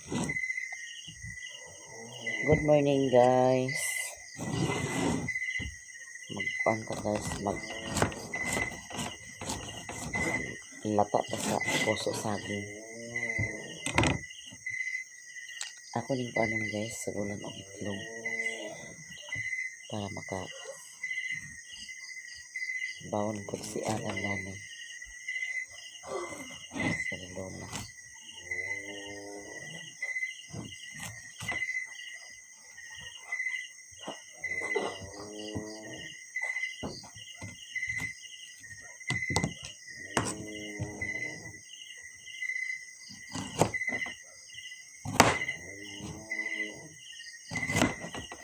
Good morning, guys. Magkuan ka, guys, mag lata pa sa puso saging. Ako ning kuanon, guys, sagulan og itlog para maka bawon pud si Alan nani sa Lona.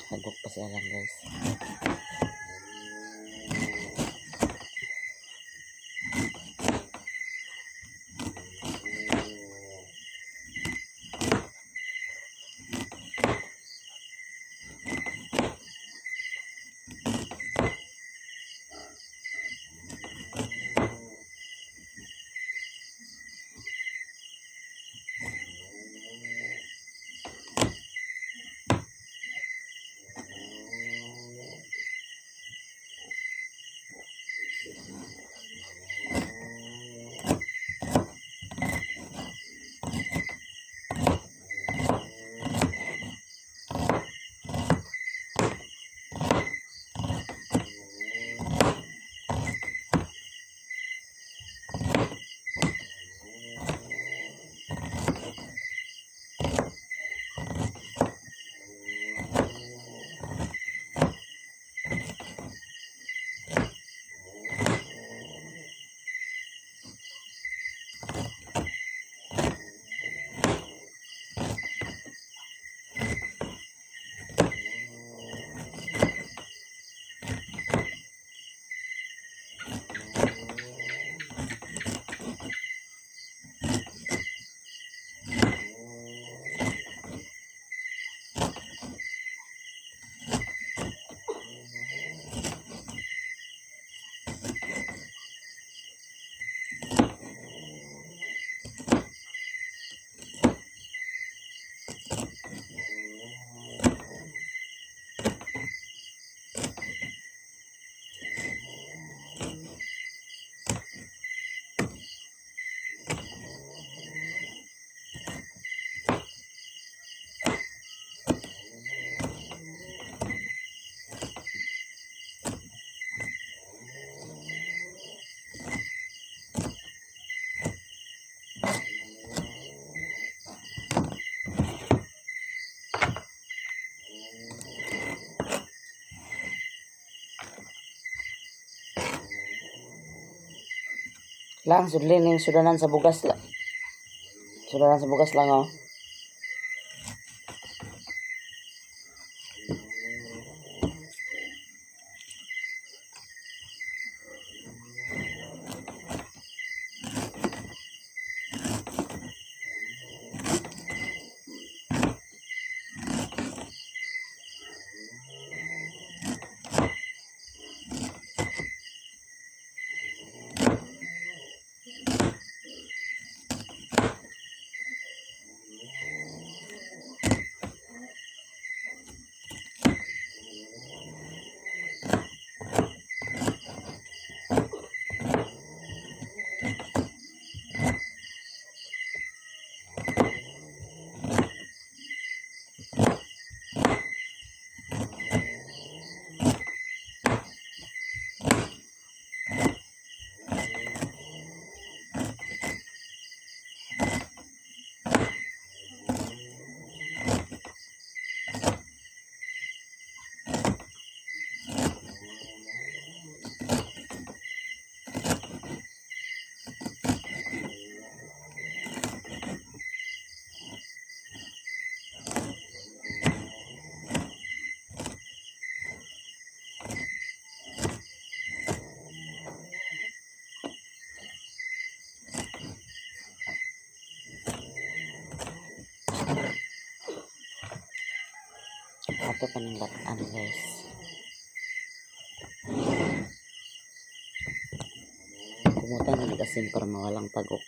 Hagok pa si Alan, guys. Lang sudlin ning sudanan sa bugas la. Sudanan sa bugas lang, oh. Ato pa ning lat-an, guys. Kumutan na asin para mawalang tagok.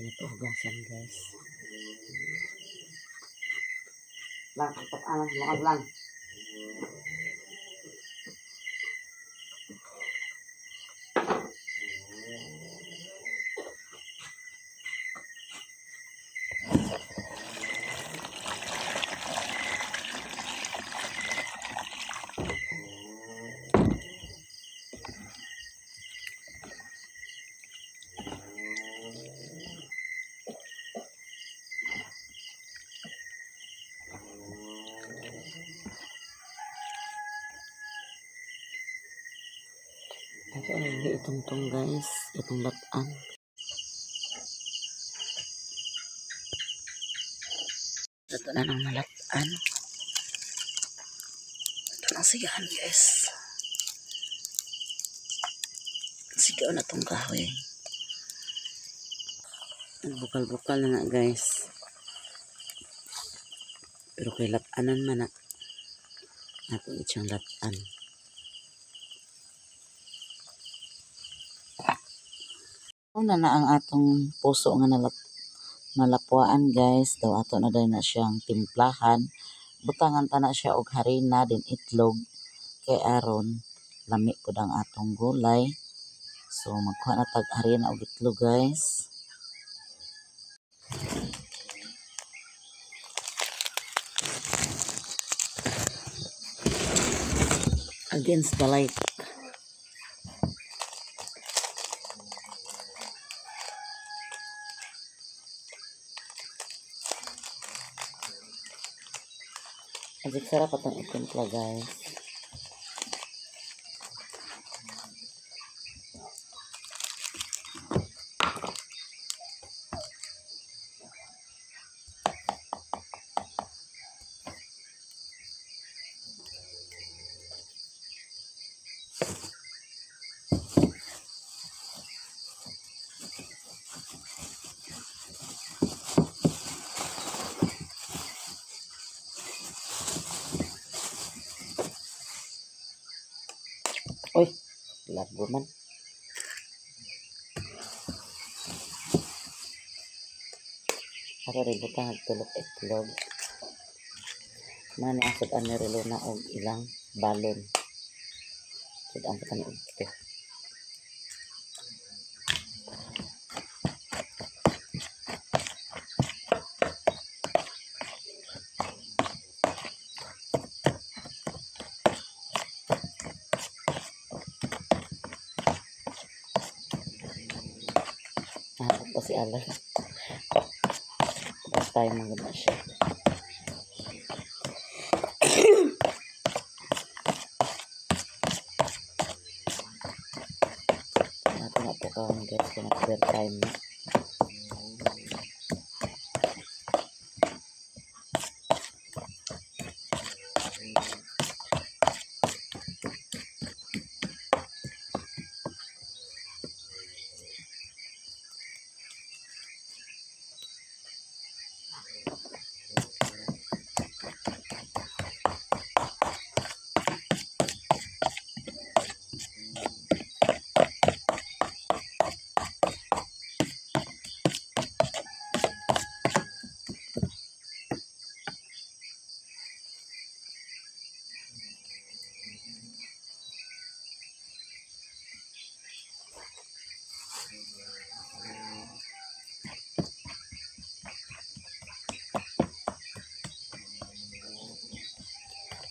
Na ito hugasan, guys. Lang, tap-anan, lakad lang. Ako ang hindi itong guys, itong latan. Ito na nang nalatan. Ito nang sigahan, guys. Sigaw na itong kahoy. Bukal-bukal na na, guys. Pero kay latanan man na. Ako siyang latan. Una na ang atong puso nga nalapwaan, guys. Daw ato na dayon na siyang timplahan. Butangan ta na siya og harina din itlog kay aron lami pud ang atong gulay. So magkuha na tag harina og itlog, guys. Against the light. Ajik sarap atong itimpla, guys. Uy, labo man. Ako rin butang tulok itlog. Mani ang sud-an ni Relona og ilang balon. Sud-an sa kani og ito. Nahapot pa si Alan. Tapos tayo maganda siya. Nato na po kaon, guys, kung nag-overtime na.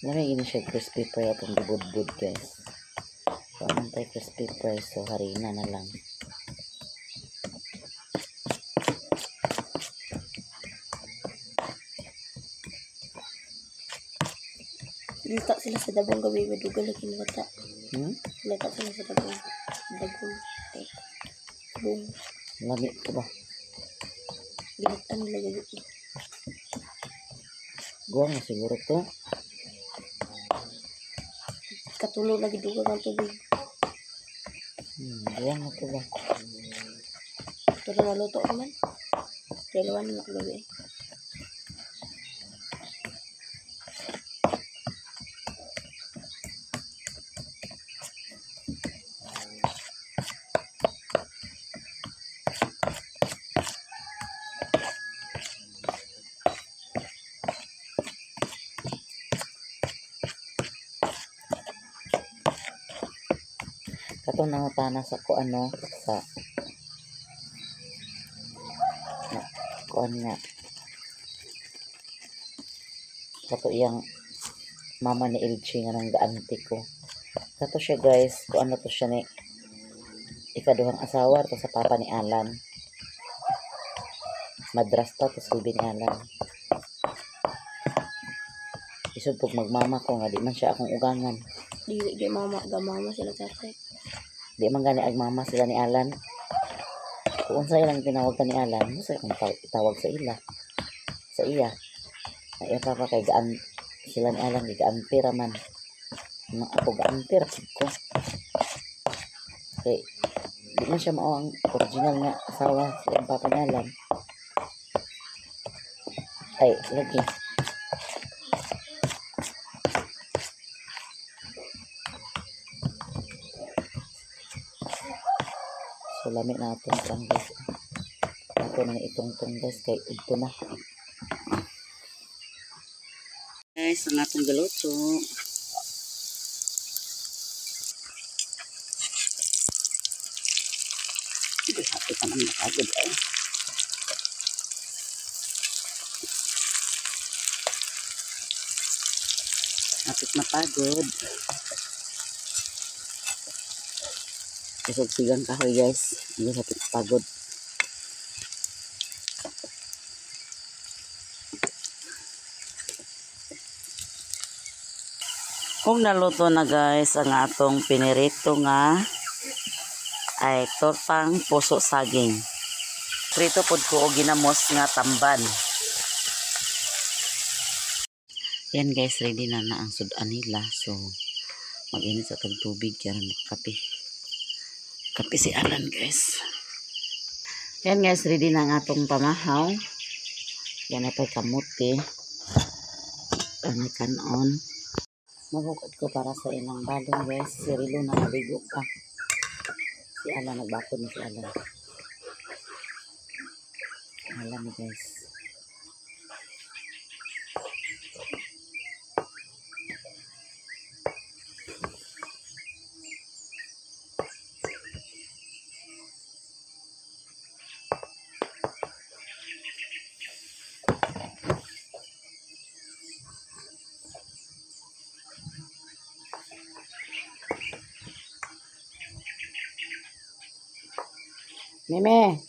Lami gini siya crispy fry atong gibudbud, guys. So, anong tayo crispy fry, so harina na lang. Lata sila sa dabong gabi, madugal lagi nilata. Lata sila sa dabong. Dabong. Eh. Bong. Lami ko ba? Ginatan nila gabi. Guwang na siguro to. Katulo lagi dugang ang tubig. Guwang na to ba? Pero naluto ka man. Dalawa na gabi. Katong nangutana sa ko ano sa na, kuan nga kato iyang mama ni LG nga nang gaanti ko. Kato siya guys, kuan na to siya ni ikaduhang asawa to sa papa ni Alan. Madrasta to sulbi ni Alan. Isod pug magmama ko nga di man siya akong ugangan. Dili di mama, ga mama sila tatay. Di man gani agmama sila ni Alan. Kung unsa ilang tinawag ka ni Alan, mo sa akong tawag sa ila. Sa iya. Na iya papa kay gaan sila ni Alan kay gaanti ra man. Na ako gaanti ra pud ko. Kay di man siya mao ang original nga asawa sa iyang papa ni Alan. Ay, lagi. So lami na atong kuan guys. Ato na itungtong guys kay udto na. Guys, ang atong galuto. Hindi happy pa naman nakagod ay. Hapit mapagod. Isog sigang kahoy guys. Hindi hapit mapagod. Kung naluto na guys ang atong pinirito nga ay tortang puso saging. Prito pod ko og ginamos nga tamban. Yan guys, ready na na ang sudan nila. So mag-init sa tag tubig kaya magkape. Kape si Alan guys. Yan guys, ready na ang atong pamahaw. Yan ay pa'y kamote. Ang kanon. Mabukod ko para sa ilang balon guys. Si Rilo na naligo pa. Si Alan, nagbakod na si Alan. Alan guys. Meme,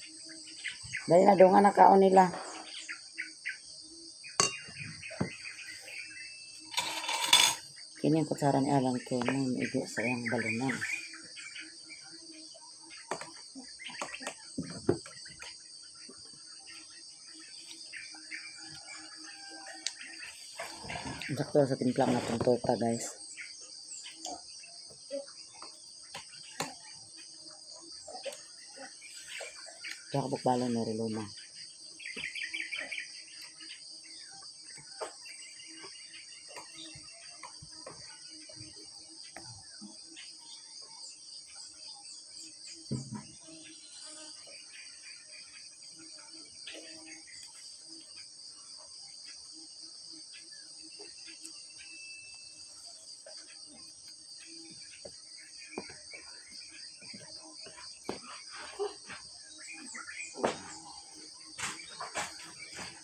dali na dungan na kaon nila. Kini ang kutsara ni Alan kay mo igo sa iyang balunan. Sakto sa timplang na itong torta guys. Kaya kabuk balon na riluma.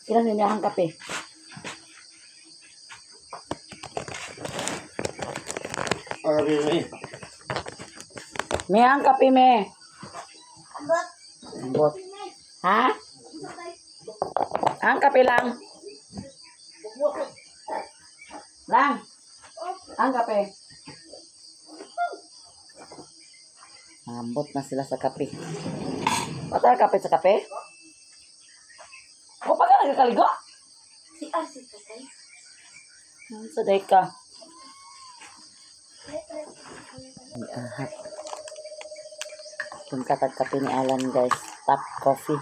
Ilan ninyo ang kape? Me ang kape me. Ambot. Ambot. Ha? Ang kape lang. Lang. Ang kape. Ambot na sila sa kape. Patay kape sa kape? O pa ka nagkakaligo? Si Arsi tatay. Sa day ka. Ahap. Kung katag kape ni Alan guys. Top coffee.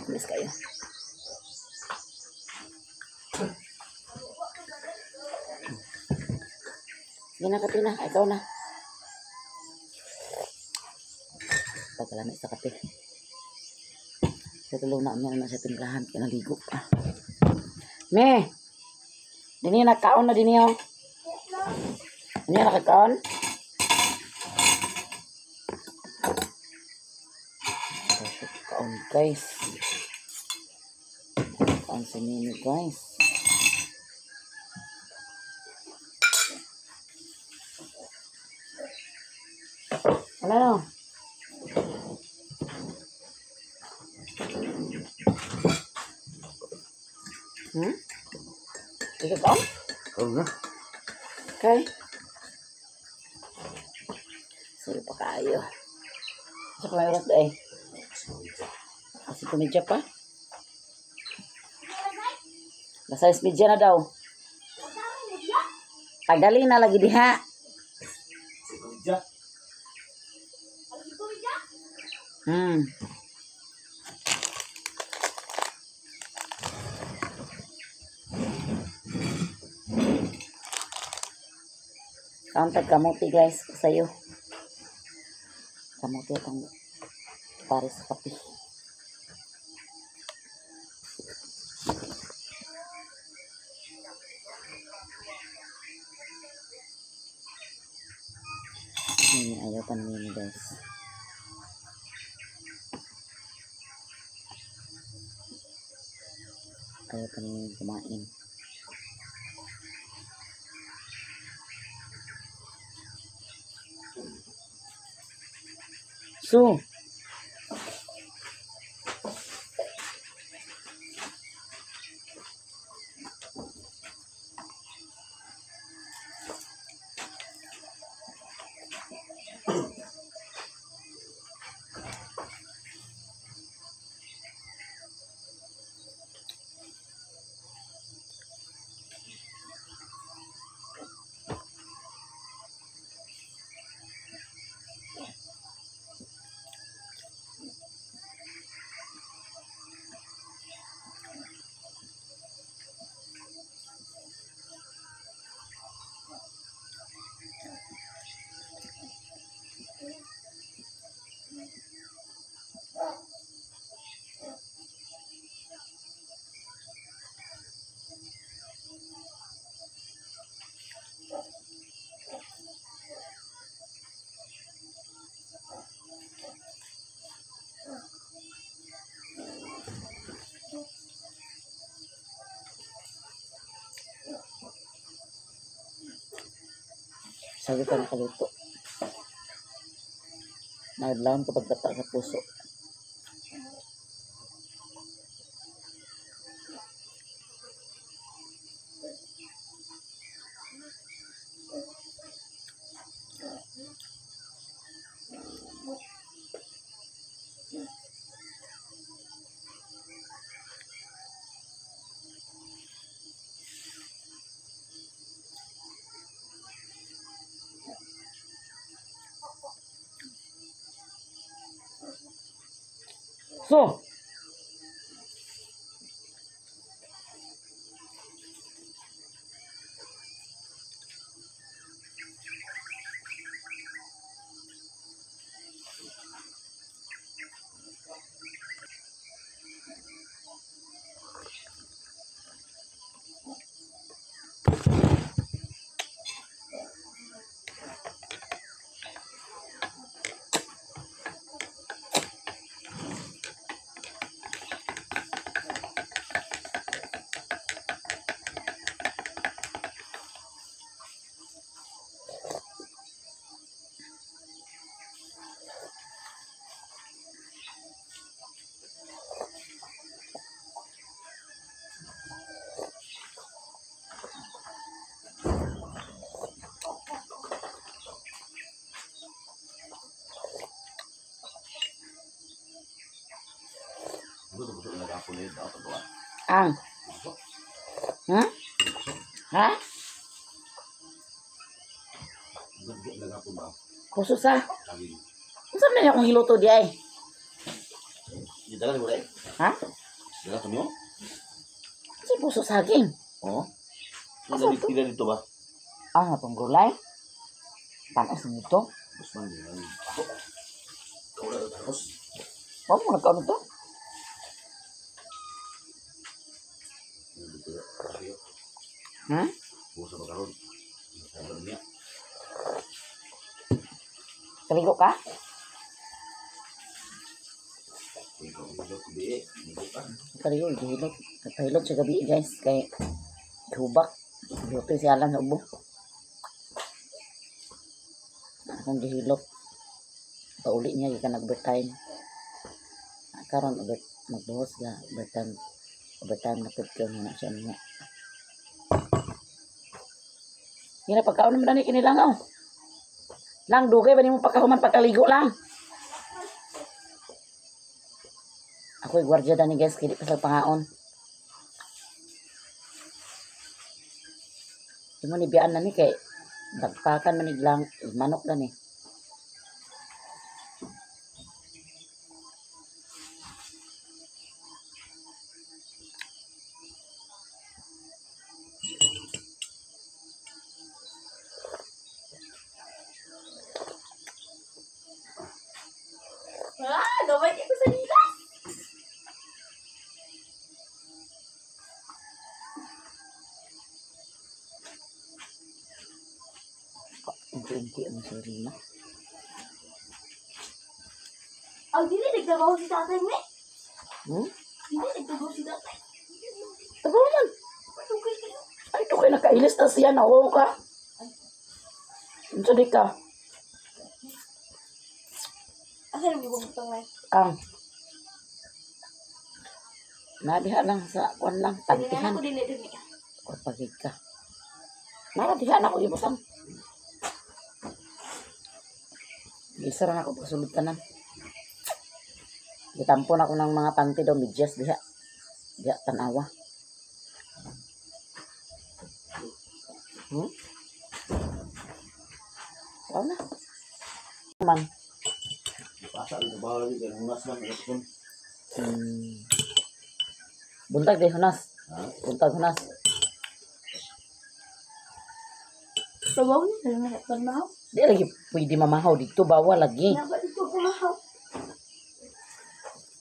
Miss kayo. Sige na, kape na. Ikaw na. Pagkalami sa kape. Sa tulo na niya na siya timplahan. Kaya naligo pa. Me! Dini nagkaon na dini oh. Dini nakakaon? Kaon guys. Kaon si Mimi guys. Wala no. Ikaw kaon? Kaon na. Okay. Sige pa kayo. Sa may oras eh. Kasi kumedya pa. Basta 6:30 na daw. Pagdali na lagi diha. Kumedya. Kauntag kamuti guys sa'yo. Kamuti atong para sa kape. Mimi, ayaw pa ni Mimi guys. Ayaw pa ni Mimi kumain. So, sabi ka nakaluto. Naadlawan ko pagkata sa puso. So, ang ha? Ha? Puso sa? Unsa man akong hiluto di ay? Dala ni Buray? Ha? Dala to niyo? Unsa puso saging? Oo. Ano dito dito ba? Ah, atong gulay. Tanos nito. Bus man yun. Ako. Wala na tanos. Wa mo nagkaon to? Ha? Busa pagkaroon. Sabi niya. Kaligo ka? Ikaw ang gabi. Hindi pa. Kaligo, gihilot. Nagpahilot siya gabi guys. Kay hubak. Gihutoy si Alan sa ubo. Akong gihilot. Pauli niya, gikan nag-overtime. Karon over, magbuhos ga overtime. Overtime na pud ko na siya niya. Hina pagkaon naman ni kini lang oh. Lang dugay ba nimo pagkahuman pagkaligo lang. Ako'y gwardiya dani guys, kili pa sa pangaon. Imo ni biyaan na ni kay dagpakan man lang manok gani. Ah, gamay ko sa nila. Inti-inti ang si Rima. Ang dili nagtrabaho si tatay me. Hmm? Dili nagtrabaho si tatay. Tabaw man. Dugay kayo. Ay, ito kay nakailis na siya. Nawaw ka. Unsa di ka? Asa nang ibang na? Ang. Nadiha lang sa kwan lang. Pantihan. Ko dili dili. O pagig ka. Nadiha na ako ibusang. Isa ra na ako pagsulod tanan. Gitampon ako ng mga panty daw, medyas diha. Diha, tanawa. Ikaw na. Man. Pasa ang trabaho lagi. Kaya hunas man. Alas kun. Buntag di hunas. Ha? Buntag hunas. Trabaho niya na lang mahaw. Di lagi pwede mamahaw dito bawal lagi. Naba dito ko mahaw.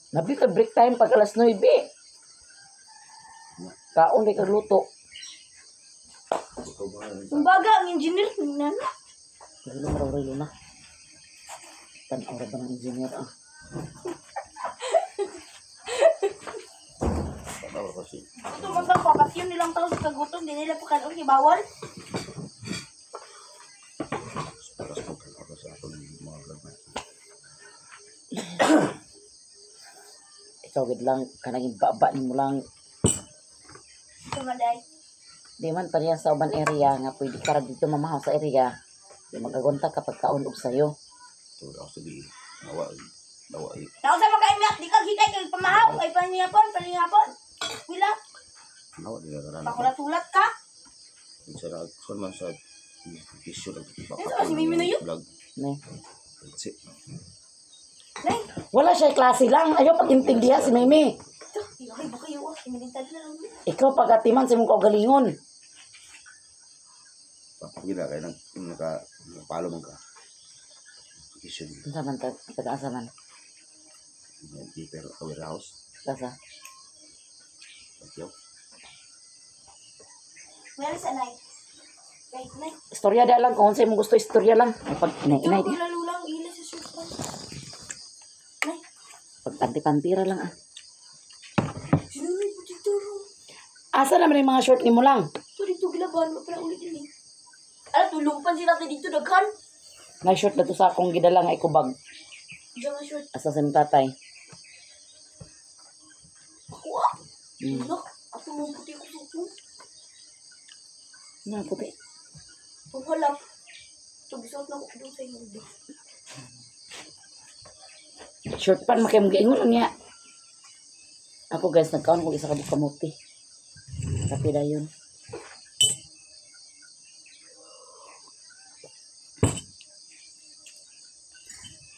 Nabi ka break time pag alas 9. Kaon di ka luto. Ikaw ba? Kumbaga ang engineer nana. Pero raw raw na. Tan-aw ra ba ng engineer ah. Tanaw kasi. Ito man bang papatyon nilang tao sa kagutom, di nila pakanon kay bawal. Paras mo ako sa atong mga vlog man. Ikaw gid lang kanang baba nimo lang. Tumaday. Di man pareha sa uban area nga pwede ka ra dito mamahaw sa area. Di magagonta kapag kaon og sayo. Ito ako sabi. Nawa. Nawa. Tao sa makaimyak, di ka hikay kay pamahaw, ay panihapon, panihapon. Wala, Nawa. Di na karana. pakulat-ulat ka. Sa sa man sa issue lang. Ano sa si Mimi na yun? Vlog. Ne. Si. Nay, Wala siya klase lang. Ayaw pag-intindihan si Mimi. ito, ay baka yun, ah, iminintad na lang. Ikaw pag-atiman sa imong kaugalingon. Papagila kay nang naka nakapalo man ka. Issue Unsa man ta taga-asa man? di pero warehouse. Kasa. Thank you. Meron sa nay. Nay, nay. Istorya da lang kung unsa imong gusto istorya lang. Ay pag inay inay Ito, lulang, ila sa sultan. Nay, pag panti-pantira lang ah. sino may dito ro? Asa naman yung mga short nimo lang? Ito dito gilaban, mapala ulit din eh. Ala, tulungpan sila kay dito, daghan. May short na to sa akong gidala nga ikubag. Diyan nga short. Asa sa imong tatay. Ako ah. Look, ako mong puti ko suko. Na puti. Ang halap. Ito, bisuot na ko doon sa inyo. Short pan makay mong giingon niya. Ako guys, nagkaon ko isa ka buok kamote. Kape dayon.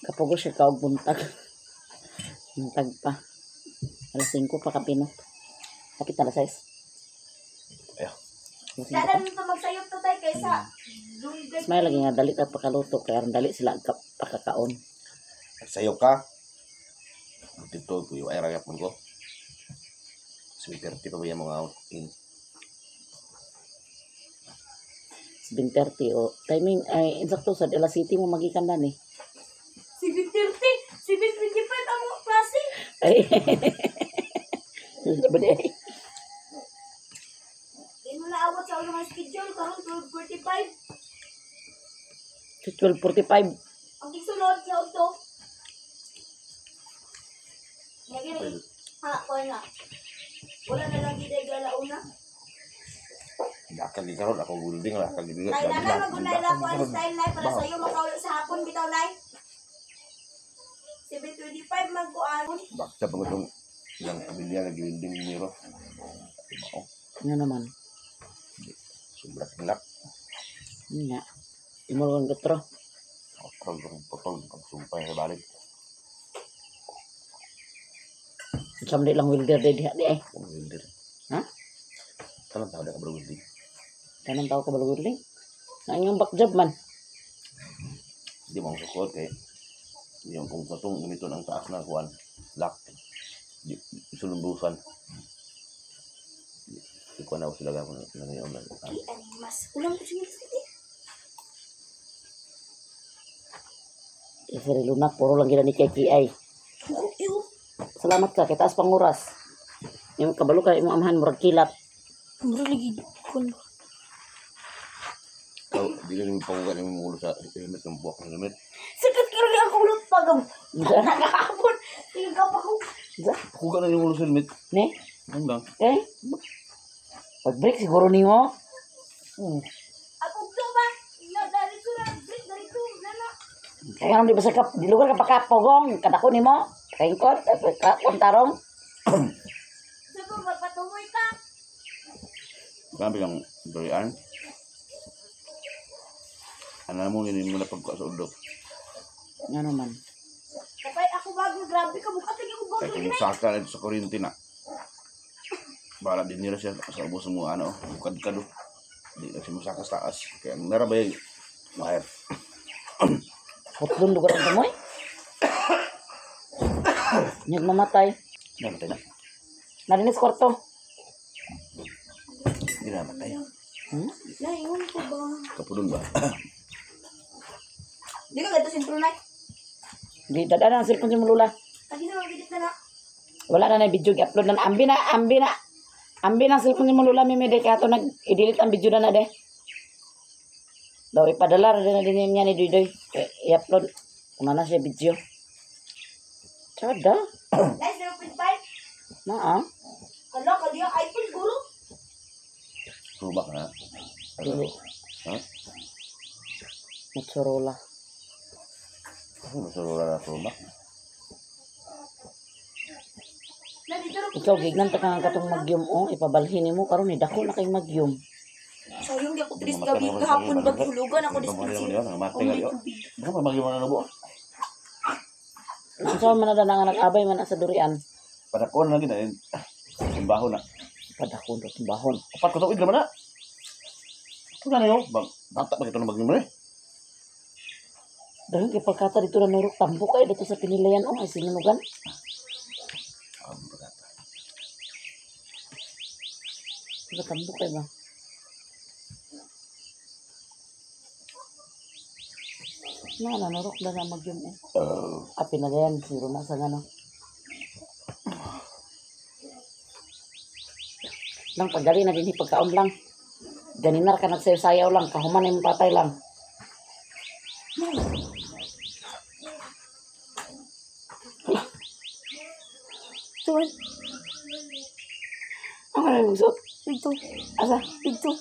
Kapugo siya kaog buntag. Buntag pa. Alas 5 pa kape no. Kapit alas 6. Ayaw. Alas 5 pa. Dada nito magsayop to tayo kaysa Lunggay. Smile lagi nga dali ka pakaluto kay aron dali sila pakakaon. Sayo ka. Dito ko yung ay ragap ko. 7:30 pa ba yung mga out in. 7:30 o timing ay insakto sa Dela City mo magikan dan eh. 7:30, 7:25 ang klase. Ay. Ba di ay? Di mo naawat sa ulo ng schedule karon 12:45. 12:45. Ang tigsulod sa auto. Lagi na ha, kuha na. Wala na lang gid ay una. Dakal di karon ako building lah kag di. Nay na magunay la ko ang style nay para sa iyo makauli sa hapon bitaw nay. 7:25 magkuan. Bakta pa itong ilang pamilya na building niro. Mao, Nga naman. sobra kinlak. Yun nga. Imulong gutro. Otro yung putol pag sumpay sa balik. Unsa man di lang welder di diha di ay. Ang builder. Ha? Tanang tao na ka bro building. Tanang tao ka balog welding. Na inyong back job man. Di mo ang sukot kay yung kung katong gamiton ang taas na kuan lock. Di sulumbusan. Di ko na ako sila gapon na ngayon na. Di ani mas ulang ko siya sa Kasi lunak puro lang gina ni kay KI. Iyo. Salamat ka kay taas pang oras. Yung kabalo ka imong amahan murag kilat. Mura lagi kun. Ikaw, di ka namin pagugat ng ulo sa helmet ng buwak ng helmet. Sakit ka rin ako ulot pagam. Nakahapon. Ikaw pa ko. Unsa? Pagugat na yung ulo sa helmet. Ne? Ano lang? Eh? Pag break siguro nimo. Ako to ba? Na dari ko na break dari ko na na. Kaya nung di ba sa kap, di lugar ka pa kapogong, kadako nimo. Kaingkot, tarong. Sabi magpatumoy ka. Grabe kang durian. Ano mo, yun mo na pagkuha sa udok. Nga naman. Kapay ako bago grabe ka bukat lagi ako bago. Kaya kung saka na ito sa kuryente na. Bala din nila siya sa ubos mo ano, bukad ka do. Di na siya musaka sa taas. Kaya ang narabay, wire. Putlon lugar ang tumoy. Nyag mamatay. Namatay na. Narinis kwarto. Hindi na namatay. Hmm? Naingon ko ba? Kapulon ba? Di ka gato sentro na. Di dada na ang cellphone si Mulula. Lagi sa mga gidit na na. Wala na na video gi-upload na na. Ambi na, ambi na. Ambi na ang cellphone si Mulula mimi de kaya to nag i-delete ang video na na de. Daw ipadala ra din na din niya ni Dudoy. Eh, i-upload. Una na siya video. Tsada. Guys, 0.5. Na ah. Hala, kaliya iPhone guro. Subak na. Dili. Ha? Motorola. Ano masurura na subak? Na dito ra. Ikaw gignan ta ka nga katong magyum oh, ipabalhin nimo karon ni dako na kay magyum. Sayang di ako tris gabi kahapon baghulugan ako dispenser. Namatay ka diyo. Baka pa magyuma na nubo. Unsa man na nga nag-abay man na sa durian. Padakon na gina. Simbaho na. Padakon do timbahon. Apat ko tuig naman na. Ito na yun. Bata ba ito na magyuma na eh? Dahil kay pagkata dito na nurok tambo kay dito sa pinilayan oh ay sinunugan. Ah, pagkata. Diba tambo kay ba? Na nanurok na na magyum eh. Ah, pinagayan siguro na sa ngano. Lang pagdali na din pagkaon lang. Ganinar ka nagsayaw-sayaw lang, kahuman imong patay lang. Tuwan, Ang ano yung suot? dito, Asa? dito.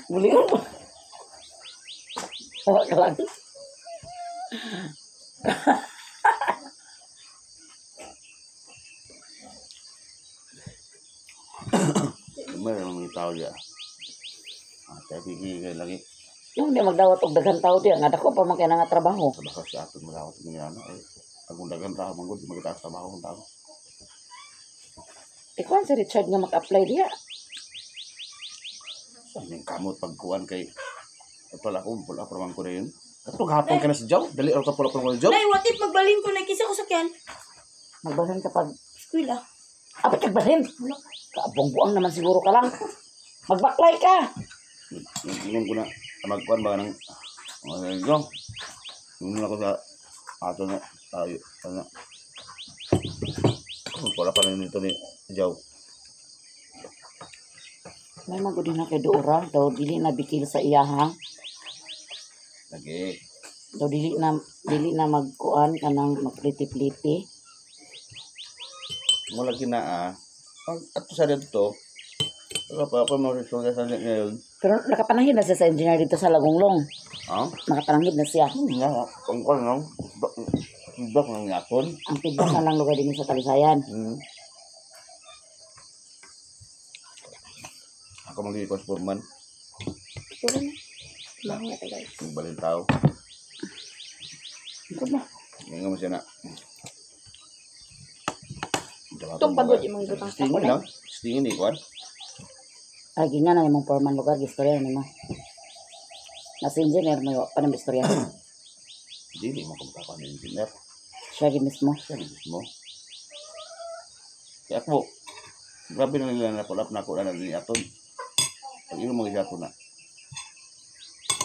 Muli ko. Tawa ka lang. Meron mga tao diya. Ah, tayo kikigay lagi. Yung hindi magdawat og daghang tao diya, nga dako pa man kay na nga trabaho. Sa baka siya aton malawat ng ano. Ay, ang dagan tao manggod, magitaas trabaho ng tao. Ikuan si Richard nga mag-apply diha. Sa ning kamot pagkuan kay pala ko pula pa ko na yun. Katong hapon ka na sa jaw, dali ra ka pula pa ko sa jaw. Nay, what if magbalhin ko na kisa ko sakyan? Magbalhin ka pag Eskwela. Abot kag balhin. Kaabong-buang naman siguro ka lang. Magbaklay ka. Ingon ko na magkuan ba nang mga jaw. Ingon ako sa ato na tayo ano. Pula pa na nito ni Jaw. May magudi na kay Dora daw dili na bikil sa iya ha. Lagi. Daw dili na magkuan kanang magpliti-pliti. Mo lagi na ah. Pag ato sa dito, wala pa ako maristorya sa ngayon. Pero nakapanangid na siya sa engineer dito sa Lagonglong. Ha? Nakapanangid na siya. Nga, ang kuan lang. Feedback lang yapon. Ang feedback na lang lugar din sa Talisayan. Ako magiging foreman. Puro na. Mga ta guys. Magbalin tao. Ito ba? Ngayon mo siya na. Itong pagod yung mga butang sa Stingin lang. Stingin ni kuan. Ay, ginga na imong foreman lugar, gistorya nimo. Nasa engineer mo pa nang istorya. Dili mo kung kakuan ng engineer. Siya gid mismo. Siya mismo. Kaya ako, grabe na nila na kulap na ako na nila aton. Pag ilo mga siya na.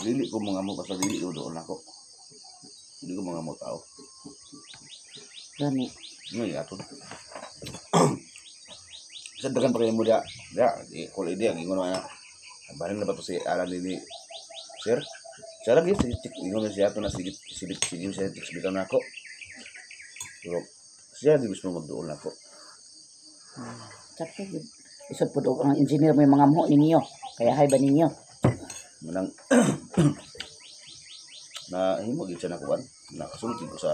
Dili ko mga mo basta dili ko doon ako. Dili ko mga mo tao. Gani. Ngayon aton. Sa dagan pa kayo mo dia. Dia, di ko ide ang ingon na. Baring na ba to si Alan ni Sir? Siya lagi sige ingon na siya ato na sige sige sige siya bitaw na ako. Pero siya di mismo magduol na ako. Sakto gid. Isod pud og ang engineer mo yung mga muho ninyo. Kaya hay ba ninyo? Manang na himo gid siya nakuan. Nakasulod gid ko sa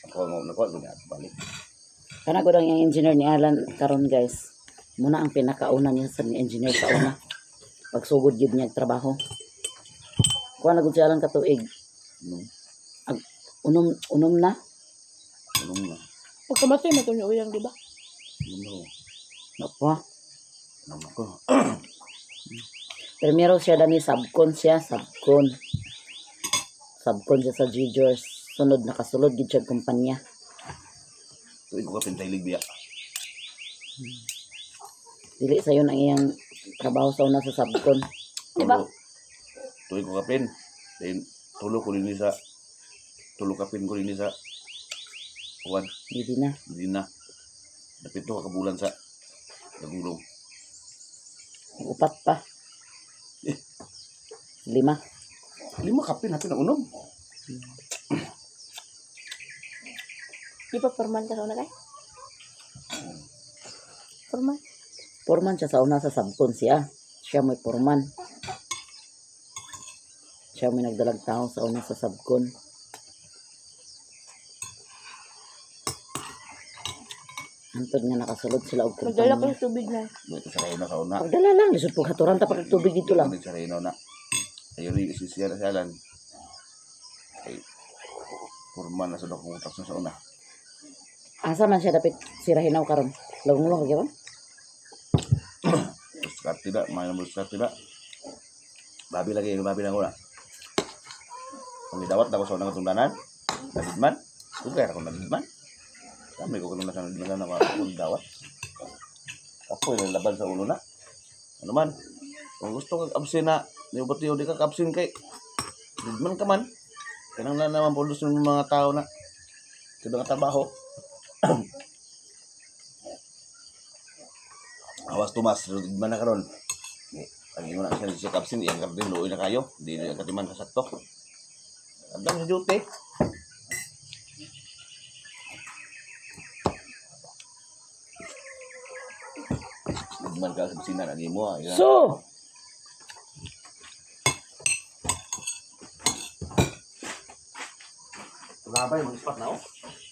ako ang nakuan ko niya balik. Kana gud ang engineer ni Alan karon guys. Muna ang pinakauna niya sa engineer sa una. Pagsugod gid niya og trabaho. Kuha na gud si Alan katuig. No, Unom unom na. anong na? Pagkamatay mo ito uyang, di ba? Anong na? Nako. Anong ako? Primero siya dani subcon siya, subcon. Subcon siya sa Gigors. Sunod nakasulod gid siya og kumpanya. Tuig ko ka pintailig biya. Dili sayon ang iyang trabaho sa una sa subcon. Di ba? Tuig ko kapin. Then tulo ko dinhi sa tulo kapin ko dinhi sa kuan Hindi na. hindi na. Napito ka kabulan sa nagulong. Upat pa. Lima. Lima kapin hapin ang unom. Di ba formal ka sa una kay? Formal. Foreman siya sa una sa subcon siya. Siya may foreman. Siya may nagdalag tao sa una sa subcon. Antod nga nakasulod sila og Magdala ko kumpanya. yung tubig na. Dito sa Reyna sa una. Pagdala lang, lisod pag haturan ta pag tubig dito lang. Dito sa Reyna na. Ayun rin siya na siya lan. Ay, formal na sa akong utak sa una. Asa man siya dapit sirahinaw karon. Lawong-lawong gyud. Diskarte na, may naman diskarte na. Babi lagi, babi lang ko na. Kung idawat na ko sa unang katundanan, nagidman, kung kaya ako nagidman. Kami ko kanuna sa nagidman na ako dawat. Ako yung laban sa ulo na. Ano man, kung gusto kag absin na, di ba tiyo di ka absin kay nagidman ka man. Kanang na naman pulos ng mga tao na sa mga trabaho. Awas Tomas, nagidman na karon. Ang ingon na siya si Kapsin, iyang garden, luoy na kayo. Di na katiman sa sakto. Andang sa duty. Nagman ka sa busina, lagi mo. Ah. So, Labay, mag-spot na oh.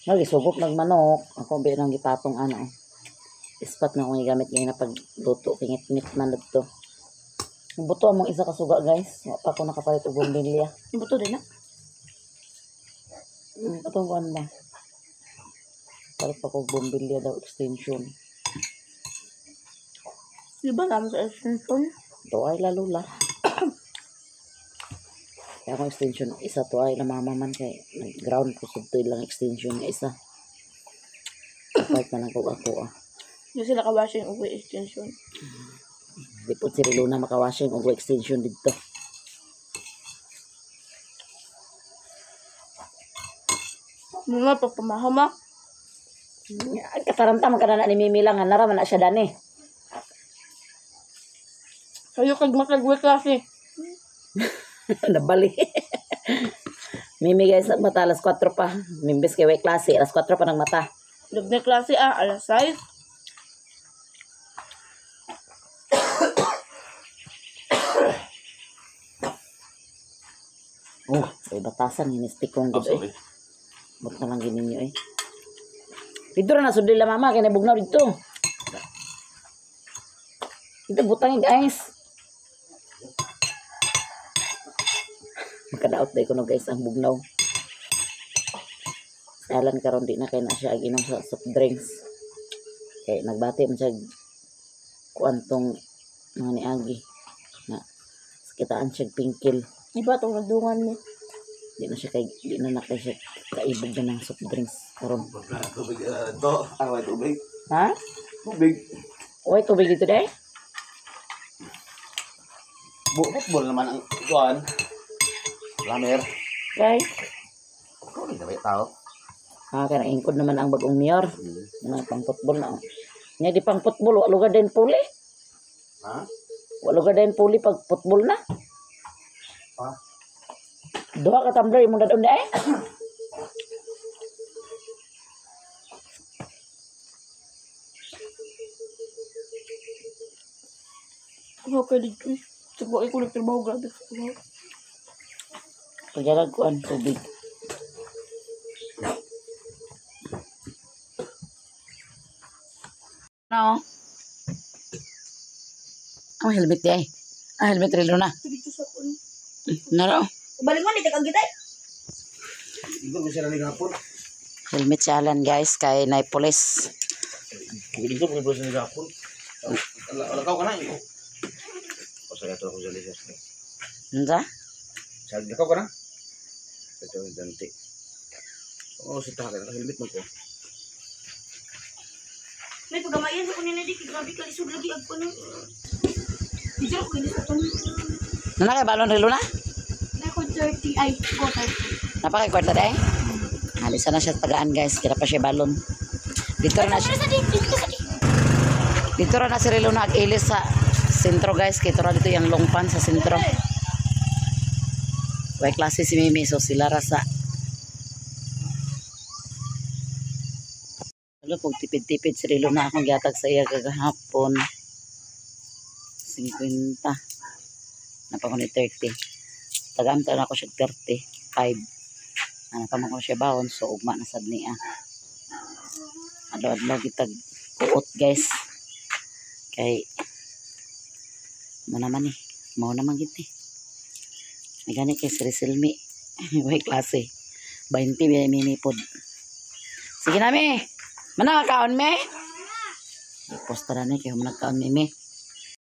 nagisugop nagmanok. Ako ba nang gipatong ano. Ispat na akong gigamit ngayon na pagluto. Kingit-ngit man dito. Buto among isa ka suga guys. Wa pa ako nakapalit og bumbilya. Yung buto din na. Atong kuan ba? Palit pa ko og bumbilya daw extension. Di ba naman sa extension? Tuay la lula. Kaya akong extension isa tuay la mama man kay nag-ground ko sudto lang extension nga isa. Kapag na lang ko ako ah. Di sila ka-washing og extension. Di po si Luna makawashing og extension dito. Mga pagpamahama. Ay, kataranta man ka na ni Mimi lang, nga nara man na siya dani. Sayo kag makagwe klase. Nabali. Mimi guys, nagmata alas 4 pa. Mimbis kay way klase, alas 4 pa nagmata. Dugna klase ah, alas 6. Oh, may batasan ginistik kong Oh, gud eh. sorry. Bot na lang gininyo eh. Dito ra na sudli la mama kay nabugnaw dito. Dito butang eh, guys. Makadaot day kuno guys ang bugnaw. Sa Alan karon di na kay na siya inom sa soft drinks. Kay nagbati man siya kuan tong mga niagi na sakitaan siya pingkil. Di ba itong nagdungan ni? Di na siya kay di na na kay siya kaibog na ng soft drinks karon. Tubig ito. Ang may tubig. Ha? Tubig. Oy, tubig dito day. Football naman ang kuan. Lamer. Kay. Ikaw rin na ba yung tao? Ah, kaya ingkod naman ang bagong mayor. Ano, pang football na. Oh. Nga di pang football, wa lugar din puli. Ha? Wa lugar din puli pag football na. Ha? Duha ka tumbler imong dadon di ay. Okay, dito. Siguro ko nagtrabaho, grabe. Pagyalag ko ang tubig. No. Ang helmet di ay. Ang helmet relo na. Dito sa kun. Naro. Balik mo, nito kang gitay. Igor ko sila ni gapon. Helmet si Alan guys kay nay police. Igor ko sila ni gapon. Wala ka na ikaw. O sa ito ako sa lisas. Unsa? Sa ikaw ka na? Ito ang dante. Oo, sa taka ka helmet mo ko. May pagamayan sa kunin na di. Grabe ka, lisod lagi ang kunin. Dito ako kini sa kunin. Nana kay balon relo na? Nako 30 ay go 30. Napakay kwarta day. Alisa na siya sa tagaan guys, kira pa siya balon. Dito ra na siya. Sa di, dito sa di. Dito ra na si Relo nag-ilis sa sentro guys, kay ra dito yung longpan sa sentro. Way klase si Mimi so sila ra sa. Hello, pag tipid-tipid si Relo na akong gihatag sa iya kagahapon. 50. Napa ko ni 30. Tagaan ta na ako siya 35. Ano pa man ko siya bawon so ugma na sad niya. Adlaw-adlaw kitag kuot guys. Kay mo naman eh. Mao naman gid eh. Ay gani kay si Risilmi. Way klase. 20 biya mimi pod. Sige na mi. Mana kaon mi? Posta na ni kay managkaon mi mi.